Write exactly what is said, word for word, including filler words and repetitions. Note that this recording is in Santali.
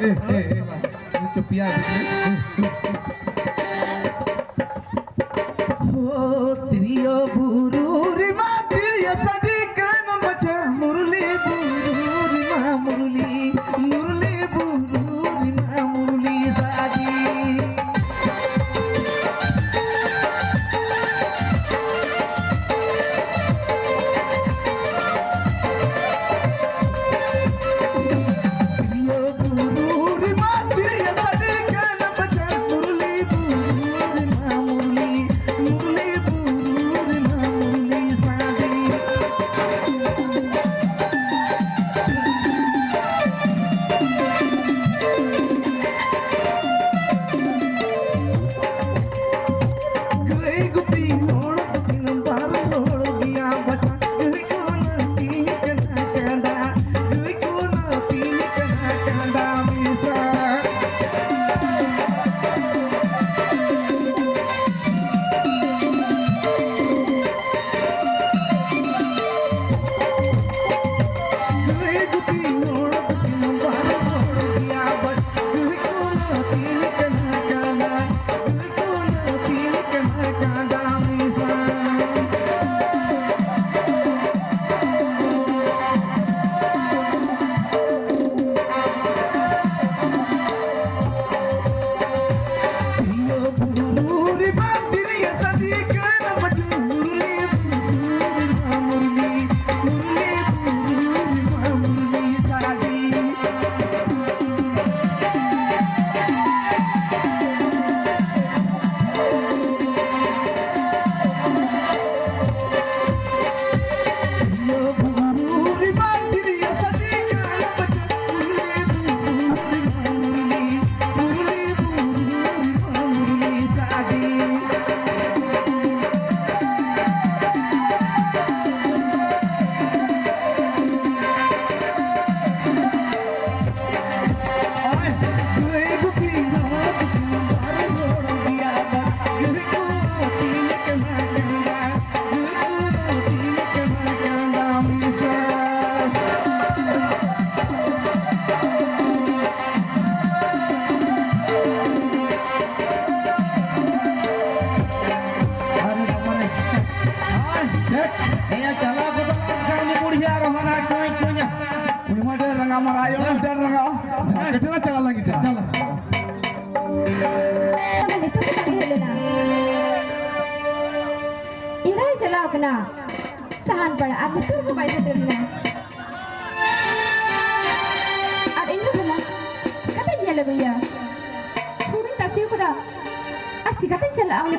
ᱮ, ᱮ, ᱮ, ᱪᱩᱯᱤᱭᱟ ᱜᱤᱫᱽᱨᱟᱹ᱾ ᱦᱳ, ᱛᱤᱨᱭᱳ ᱵᱩᱨᱩ ᱨᱮᱢᱟ ᱛᱤᱨᱭᱳ ᱥᱟᱰᱮ ᱠᱟᱱ ᱵᱟᱡᱟ, ᱢᱩᱨᱞᱤ ᱵᱩᱨᱩ ᱨᱮᱢᱟ ᱢᱩᱨᱞᱤ, ᱢᱩᱨᱞᱤ ᱵᱩᱨᱩ ᱨᱮᱢᱟ ᱢᱩᱨᱞᱤ ᱥᱟᱰᱮ᱾ ᱩᱱᱤ ᱢᱟ ᱰᱷᱮᱨ ᱨᱟᱸᱜᱟᱣ ᱢᱟᱨᱟ ᱟᱭᱳ, ᱰᱷᱮᱨ ᱨᱟᱸᱜᱟᱣ᱾ ᱟᱨ ᱠᱟᱹᱴᱤᱡ ᱞᱟᱝ ᱪᱟᱞᱟᱜ ᱞᱟᱹᱜᱤᱫ ᱛᱮ᱾ ᱪᱟᱞᱟᱜ᱾ ᱱᱤᱛᱚᱜ ᱜᱮ ᱵᱟᱝ ᱦᱮᱡ ᱞᱮᱱᱟ᱾ ᱮᱨᱟᱭ ᱪᱟᱞᱟᱣ ᱠᱟᱱᱟ ᱥᱟᱦᱟᱱ ᱯᱟᱲᱟ, ᱟᱨ ᱱᱤᱛᱚᱜ ᱦᱚᱸ ᱵᱟᱭ ᱥᱮᱴᱮᱨ ᱞᱮᱱᱟ᱾ ᱟᱨ ᱤᱧ ᱦᱚᱸ ᱵᱷᱟᱞᱟ ᱪᱤᱠᱟᱹᱛᱮᱧ ᱧᱮᱞ ᱟᱹᱜᱩᱭᱟ? ᱦᱩᱲᱩᱧ ᱛᱟᱥᱮ ᱠᱟᱫᱟ, ᱟᱨ ᱪᱤᱠᱟᱹᱛᱮᱧ ᱪᱟᱞᱟᱜᱼᱟ ᱩᱱᱤ ᱠᱚ